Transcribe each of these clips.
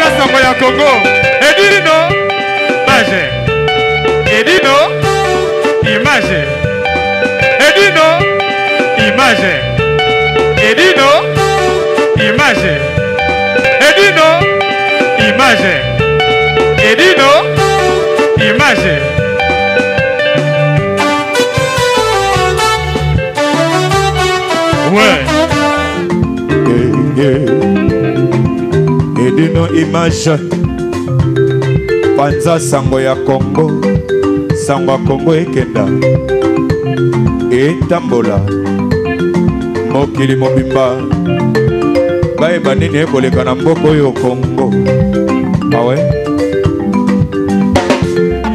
Panza sango ya Congo. Edino image. Edino image. Edino image. Edino image. Edino image. Edino image. Ouais. Edino image panza sango ya Congo sango ya Congo ekenda etambola mokili mobimba bayeba nini ekoleka na mboka oyo Congo awe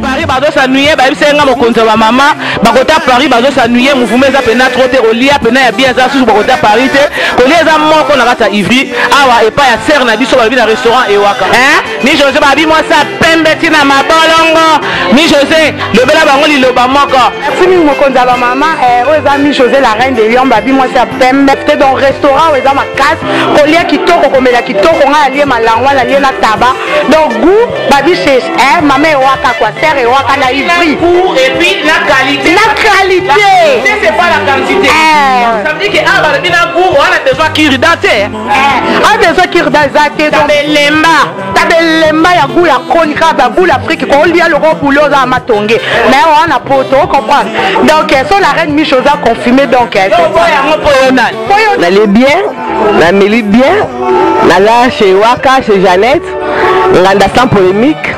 Paris bazosanuye bayebisa nga mokonzi ya bamama bakota Paris bazosanuye mouvement eza mpena trop te kolia mpena ya bien eza susu bakota Paris te kolia eza moko na kati ya Ivry awa epai ya sere na biso balobi na restaurant ewaka hein mi José babi mwasi ya pembe ti na mabolongo mi José lobela bango liloba moko. Merci mingi mokonzi ya bamama eh, oyo eza mi José la reine de Lyon babi mwasi ya pembe te donc restaurant oyo eza makasi kolia kitoko komela kitoko ngai alie malangwa nalie na taba donc goût babi chez eh, mama ewaka quoi sœur ewaka na Ivry et puis la qualité la qualité c'est pas la quantité eh. Ça veut dire que ah balobi na goût wana besoin kirida te eh, a besoin kirida eza te donc belemba tabelemba ya goût ya koni kaka baboule afrique kolia loko boule oza ya matonge mais wana poto ocomprendre donc so la reine miche oza confirmé donc yango mpo yo nani nalie bien nameli bien naza chez waka chez Jeannette nganda sans polémique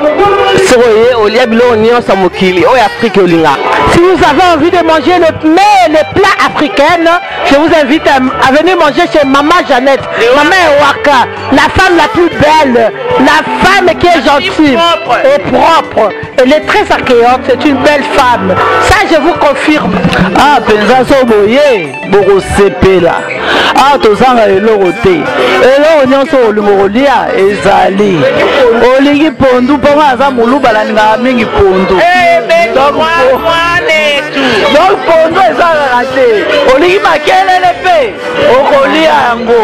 soki oye olia biloko nyonso ya mokili oyo afrique olingaka. Si vous avez envie de manger le mets, les plats africains, je vous invite à venir manger chez Maman Jeannette, Maman Ewaka, la femme la plus belle, la femme qui est gentille et propre. Elle est très accueillante, c'est une belle femme. Ça, je vous confirme. Ah, penza so boye bokosepela awa tozanga eloko te eloko nyonso olingo kolia ezali olingi pondu mpo nga aza moluba nalingaka mingi pondu donc pondu ezalaka te olingi makelele mpe okolia yango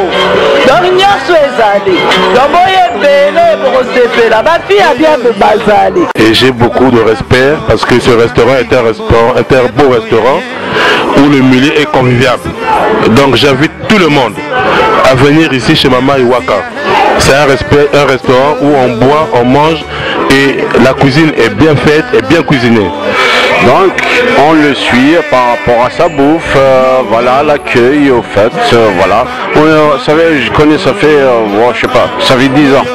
donc nyonso ezali donc boye ebele bokosepela bafi ya bien bazali. Et j'ai beaucoup de respect parce que ce restaurant est un restaurant, est un beau restaurant où le milieu est convivial. Donc j'invite tout le monde à venir ici chez Mama Iwaka. C'est un, respect, un restaurant où on boit, on mange et la cuisine est bien faite et bien cuisinée. Donc on le suit par rapport à sa bouffe, voilà l'accueil au fait, voilà. Vous savez, je connais, ça fait, bon, je sais pas, ça fait 10 ans,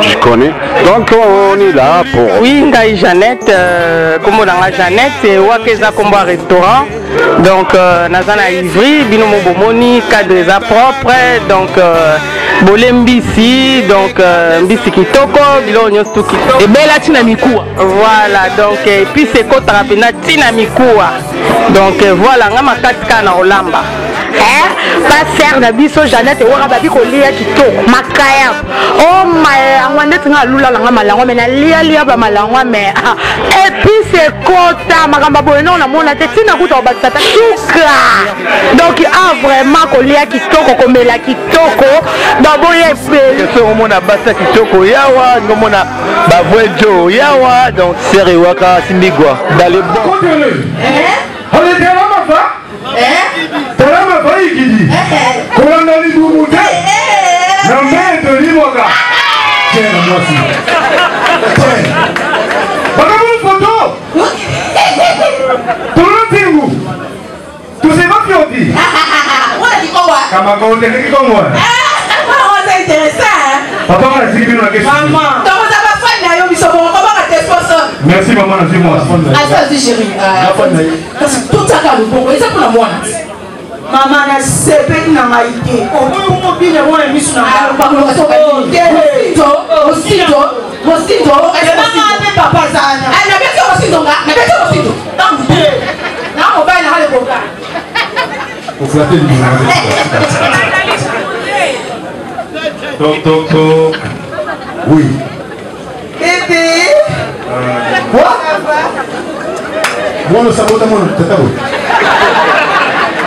je connais. Donc on est là pour... Oui, ngai Jeannette, kombo nanga Jeannette, ewaka eza kombo ya restaurant. Donc naza na Ivry, bino mo bomoni, cadre eza propre, donc bole mbisi, donc mbisi kitoko, biloko nyonso tu kitoko. Ebela tina mikuwa. Voilà, donc épice ekotaka mpenza tina mikuwa. Donc voilà, nga makasi kaka na kolamba. Pasteur na biso Jeannette ewaka babi kolia kitoko makaya o malangwa ndeti nga alula nanga malangwa me nalialia ba malangwa me épice ekota makambo boye nao namona te ntina kuta kobakisa ta suka donc a vraiment kolia kitoko komela kitoko donc boye ebele soki omona basi ya kitoko yawa ngomona bavrai jo yawa donc sere ewaka simbigwa dans le bon. Tolama bayikidi kolanda libumu te na mbeto limwaka te na mwasi te bakamoni foto tolo ntingu toseba fioti kamakonde kikongo papa nga nasiki bino na kesi merci mama nazwi mwasi Kasi totiaka loboko eza mpona mwana ti. Mama nasepeli na ngai te omoni mobile mwana misu na ngai papa azana nabeti mosindo nga nabeti mosindo na mobali na lekoka Toc, toc, toc. Oui. Bébé. Quoi? Mwana osabota mwana tata boye.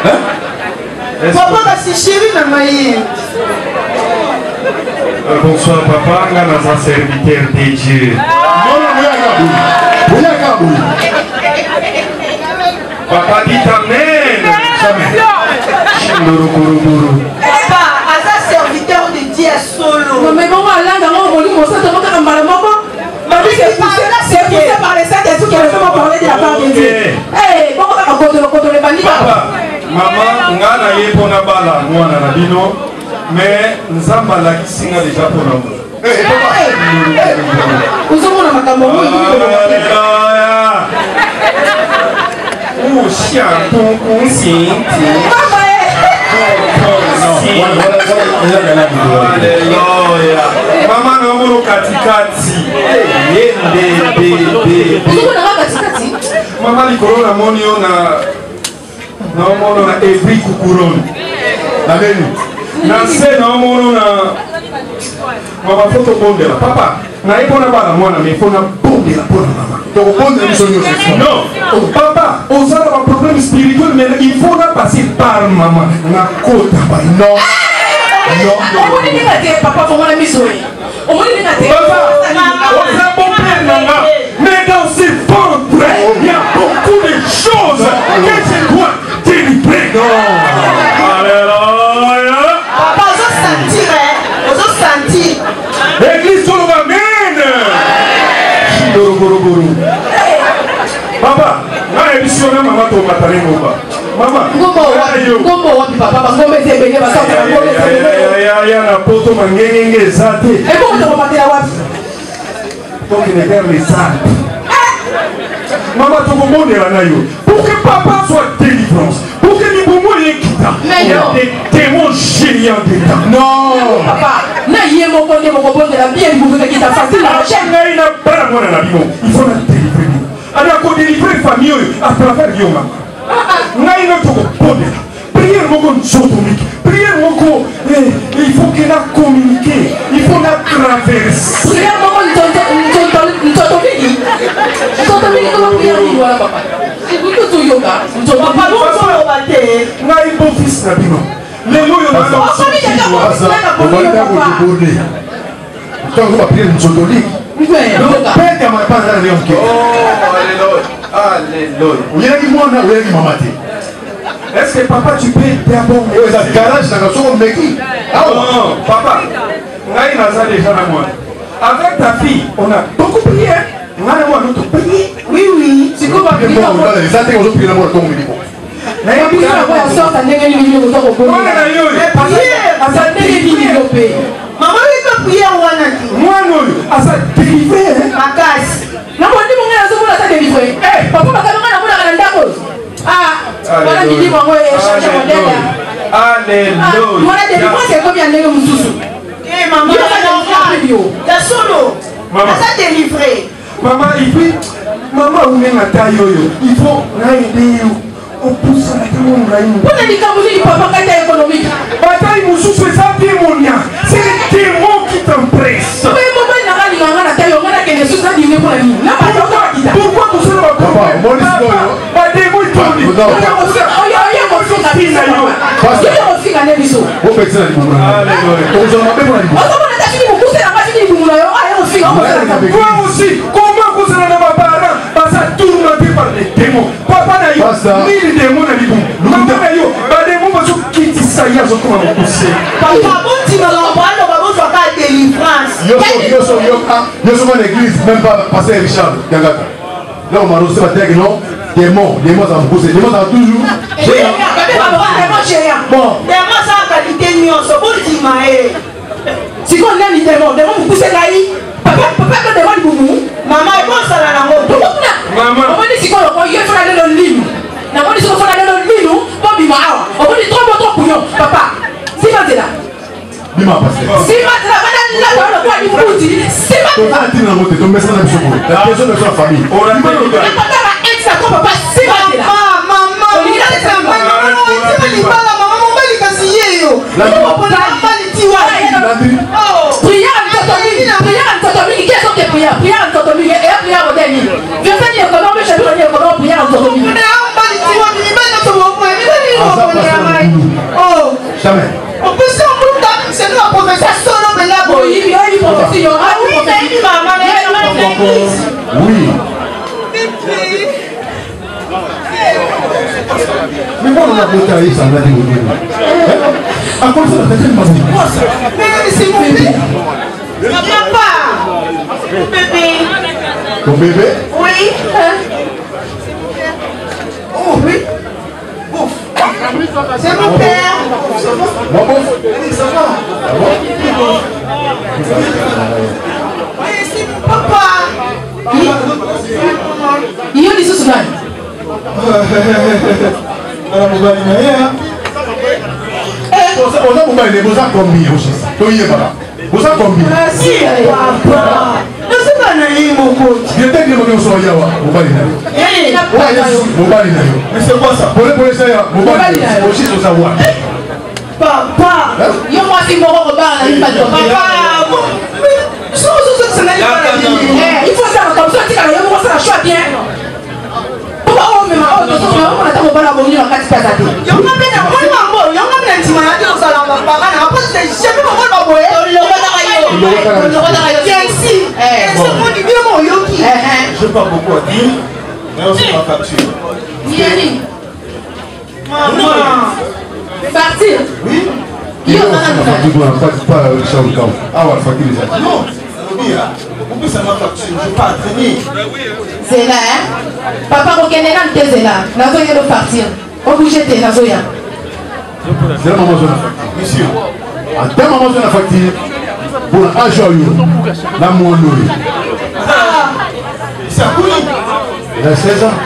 Hein? Papa kasi chéri na ngai. Bonsoir papa, nga naza serviteur de Dieu. Papa dit amen. Jamais. Chindorogorogoro. Papa, aza serviteur de Dieu ya solo. Non mais bongo alanda ngo molimo mosantu ngo kaka mbala moko. Babi c'est poussé, c'est poussé par le Saint-Esprit qui a fait parler de la part de Dieu. Eh, bongo kaka kodolo kodolo ebandi kaka. Papa, mama nga na ye mpona bala mwana na bino mais nzambe alakisi nga deja mpona ngo. Ozomona makambo yango ekomi koloba te. Alléluia. Mama naomona katikati ye nde mama likolo namoni yo na naomona na evri kukuroni nabeni na se naomona na mama fo tobondela papa naye mpona bana mwana me mpo nabondela mpona mama tokobondela biso nyonso non papa oza na baproblème spirituel mais il faut na passer par mama nakota ba non. Omoni ndenge te papa fongola miso ye. Omoni ndenge te. Papa, oza bon père nanga mais dans ce ventre il y a beaucoup de choses que je dois délivrer. Alléluia. Papa, ozo sentir, hein? Ozo sentir. Église toloba amen. Chindorogorogoro. Papa, nayebisi yo na mama tomatale ngomba. Mama, Ngomba wapi? Ngomba wapi papa? Bangomba eza ebele basala ngomba eza ebele. Ya na poto mangengenge eza te. Ebongo tokomatela wapi? Tokende vers les Alpes. Mama tokobondela na yo pour que papa soit délivrance, pour que libumu ekita. Mais Il y a non. des démons géants dedans. Non. Papa, na ye moko nde mokobondela bien libumu ekita facile na recherche. ngai na bana mwana na bino il faut na délivre bino ana kodélivre famille oyo à travers yo mama ngai na tokobondela prière moko nzotomiki prière moko eh, il faut ke na communiquer, il faut na traverse. Prière moko nzoto mingi. Nzoto mingi koma prière mingi wana papa. Toyoka. Nzoto Papa, bozoloba te. Ngai beau fils na bino lelo oyo Okomi deja obanda kodeborde ntango bapriere nzotoliki pete mapasa na yo moke. Oyelaki mwana, oyelaki mama te. Est-ce que papa tu peux d'abord oyo eza garage nanga soko omeki awa. Non, papa, ngai naza déjà na mwana. Avec ta fille, on a beaucoup prié. Ngai na mwana to prié. Oui, oui. Sikoyo ba prière yango- Eza te ozoprier na mwana ntongo miliko. Ba prière yango ya sorte ndenge nini bino boza Mwana na kobondela? yo oyo Aza ndenge nini yo mpe? Mama, oyebi prière wana te. Mwana oyo aza délivré, hein? Makasi. Na molimo ngai nazomona aza délivré. Papa bakanga ngai namonaka na ndako. Ah, wana milimo yango echange modèle. Alléluia. Wana délivrance ekomi ya ndenge mosusu. Eh, mama, Yo oza délivré yo. Ya solo. Mama. Aza délivré. Mama, et puis, mama omenga taille oyo, il faut naede yo opusana ntango molai. Mpona likambo nini papa kati ya économique? Bataille mosusu eza démonia, c'est le démon qui t'empresse. Mpe mobali nanga alingaka nga na taille nga nakende susu nadimine mpona nini? Na bato bakita. Pourquoi kosala Papa, omoni sikoyo? bademo etondi. Oye kofinga biso papa. Oye kofinga nde biso. Opekisa na libumu na Alléluia. tokozala mabe mpona libumu. Ozomona ta fini mokuse na nga fini libumu na yo aye kofinga okosalaka. Toi aussi, comment kozala na baparent baza tourmenté par des démons? Papa na yo Pasta. mille démons na libumu, mama na yo bademo bazokitisa ye, azokoma mokuse. Papa, bondima makambo aloba, bozwaka délivrance. Nyonso yoka, nyonso na église, même pas pasteur Richard Gangata là omaro se bateyaki non, démon, démon azala mokuse, démon azala toujours géant. Démon géant. Bon. Démon aza qualité nyonso, bondima ye. Sikoyo nani démon? Démon mokuse ngai papa, papa ko démon libumu. Mama, ekosala nango te. Tokokuna. Mama. Omoni sikoyo oye fona lelo linu. Namoni sikoyo fona lelo linu mpo bima awa. Omoni trop beau, trop couillon papa. Nsima nzela. Bima pasteur. Nsima nzela bana lata wana kwa libuti. Nsima Toza na ntina nango te, tomesana na biso boye, la question de biso ya famille. Nakota ba ex na ko papa. Nsima nzela. Mama, mama, Olingi nasesa mama, tima libala, mama, mobali kasi ye yo. Mobali tiwa. Prière nzoto mingi, prière nzoto mingi, quelle sorte de prière? Prière nzoto mingi eya prière modèle nini? Verset nini ekoma mpe chapitre nini ekoma prière nzoto mingi? Mobali tiwa, mibali nyonso bokoya, mibali Aza bokoya pasteur ngai. mobulu. Oh. Jamais. Opesi muta seno aprofesa solo mpenza boye. Mais moi, on a voté à Issa, on a dit au début. À quoi ça, c'est Mais s'il vous plaît. Papa. Mon bébé. Ton bébé Oui. Oh oui. Ouf. C'est mon père. Bon, bon. Ça va Oui, c'est mon papa. Yo lisusu nani? Nana mobali na ye. Oza mobali ne boza combien osisa? Toyebaka. Boza combien? Merci papa. Nazoba na ye moko. Bientôt bien moko so yawa mobali na yo. Mobali na yo. Mais c'est quoi ça? Pole pole ça ya mobali na yo. Osisa oza wapi? Papa. Yo mwasi moko kobala na mibali. Papa. Il faut ça comme ça tika yo moko sala choix bien. Po ba omema oyo tozomona ata mobali abongi na kati mpe aza te. Yonga mpe na moni bango, yonga mpe na ndima na te kozala bapapa na nga parce que jamais bamoni baboye. Tolokotaka yo. Tolokotaka yo. Bien sûr. Bien sûr, moni bino mo oyoki. Je pas beaucoup à dire, mais on se ma facture. Niani. Maman. Partir. Oui. Yo pas Charles Kao. Ah ouais, facture eza. Non, nalobi ya. Opesa ma facture, je pas traîner. Zela hein. Papa kokende nanu te zela. Nazoya lo partir. Obouge te nazoya. Zela maman zona facture. Monsieur. Ata maman zona facture. Pour âge oyo na mwana oyo. Sakuli. Il a 16 ans.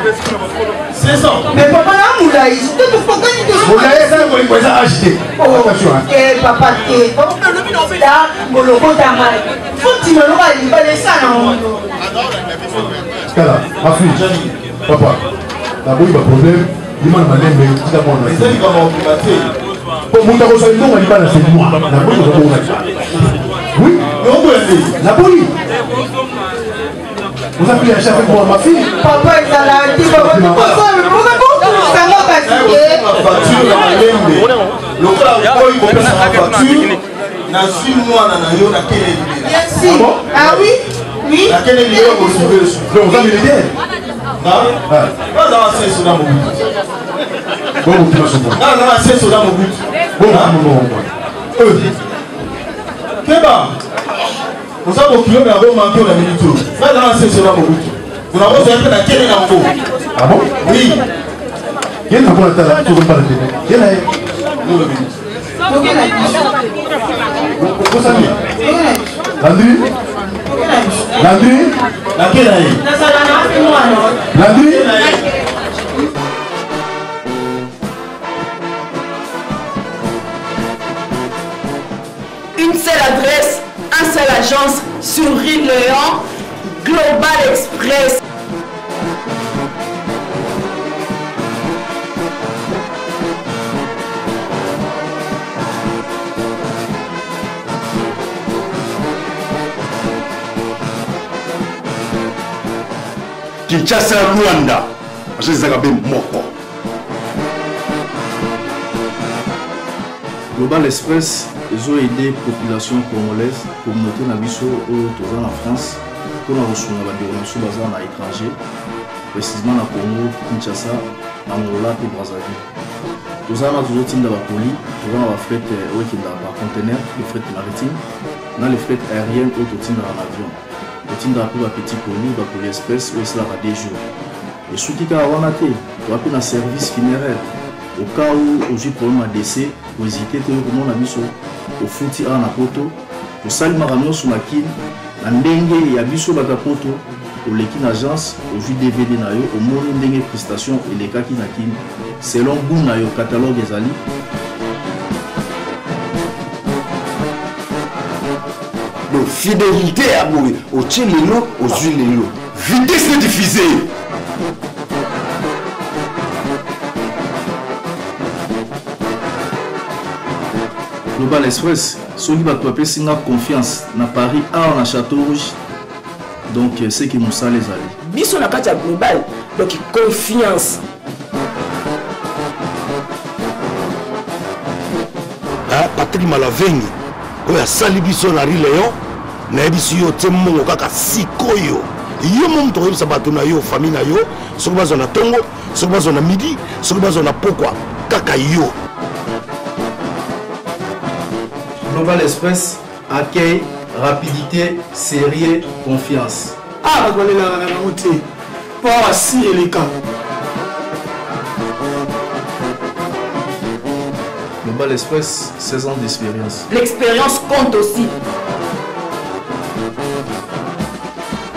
16 ans. Mais papa na molai, te tokokani te. Molai eza bolingo eza âge te. Attention hein. Eh papa te. Papa mpe olobi na obela molokota ngai. Faut ndima lokola libala esala yango. Kala, ma fille. Papa. Naboyi ba problème. Lima na malembe tika mwana. Eza likambo ya kobima te. Po moto akozwa mbongo ya libala c'est moi. Naboyi kozwa mbongo na libala. Oui. Mais oboya nde. Naboyi. Oza plus âgé avec moi, ma fille. Papa ezala te papa tokosalanga kasi te. Facture na malembe. Lokola oboyi kopesa nga facture, nazwi mwana na yo nakende libela. Bien sûr. Ah oui? Oui. Nakende libela kosuve lesu. Donc oza militaire? Nga aza na seso na Mobutu. Bongo kima somo. Nga aza na seso na Mobutu. Bongo kima bongo. Keba. Oza bokilo me yango manke na minute oyo. Nga aza na seso na Mobutu. Nakozwa mpe nakende na ngo. Ah bon? Oui. Ye na kuna tala tozombala te. Ye na ye. Kosani. Landry? Landry? Nakende na ye. Nazala na mpe mwana. Landry? Une seule adresse, un seule agence sur rue Léon, Global Express. Kinshasa Luanda agence ezaka be moko. Global Express ezo aider population congolaise, communauté na biso oyo toza na France mpona kosunga bandeko na biso baza na étranger, précisément na Congo, Kinshasa, Angola mpe Brazzaville. Toza wana tozotinda bacolis, toza na bafret oyo ekendaka par conteneur, le fret maritime na le fret aérienne oyo totindaka na avion. Totindaka mpe bapetit colis, bacolis express oyo esalaka 2 jours. Esuki kaka wana te, toza mpe na service funéraire. Au cas où ozwi problème ya décès, kohésite te oyo komona biso, ofuti awa na poto, tosali makambo nyonso na Kin na ndenge ya biso bato ya poto. Oleki na agence, ozwi DVD na yo, omoni ndenge prestation elekaki na Kin selon goût na yo, catalogue ezali. Donc fidélité ya boye, otie lelo ozwi lelo, vitesse de diffuser. Global Express, soki bato bapesi nga confiance na Paris awa na Château Rouge, donc c'est que mosala ezali biso na kati ya Global, donc confiance. Patrick Malavengi oyo asali biso na Rue Léon, nayebisi yo te mbongo kaka sikoyo. Yo mo moto okoyebisa bato na yo, famille na yo, soki bazwa na tongo, soki bazwa na midi, soki bazwa na pokwa, kaka yo. Global Express accueil, rapidité, sérieux, confiance. Ah, bato balelaka na bango te mpo awa si eleka. Global Express, 16 ans d'expérience. L'expérience compte aussi.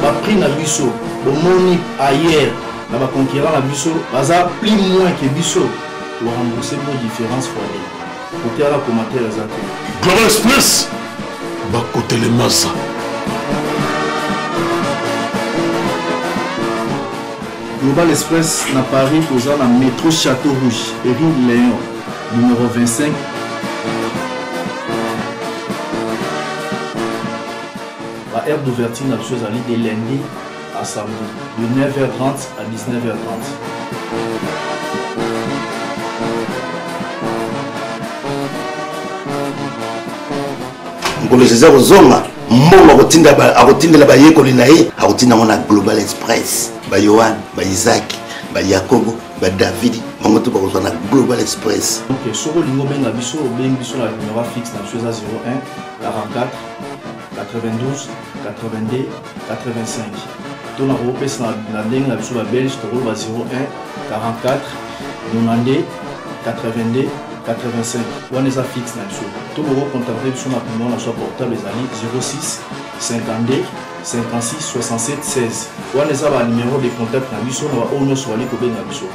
Baprix na biso, bomoni ailleurs na baconcurrent na biso baza plus moins que biso, torembourse bino différence fois deux. Kote wana commentaire eza te. Global Express bakotelemasa. Global Express na Paris toza na métro Château Rouge, rue Léon, numéro 25. Ba heure d'ouverture na biso ezali de lundi à samedi de 9h30 à 19h30. Mokolo Jésus akozonga, mbongo akotindela bayekoli na ye, akotinda yango na Global Express. Ba Yohane, ba Isaac, ba Yakobo, ba Davidi, bango to bakozwa na Global Express. Ok, soki olingi obenga biso, obengi biso na numéro fixe na biso eza 01 44 92 82 85 to na kokopesa na ndenge na biso babelge tokoloba 01 44 92 82 85 wana eza fixe na biso to bokocontacte biso na numero na biso ya portable ezali 06 52 56 67 16 wana eza banumero de contact na biso na baoyo nyonso bali kobenga biso.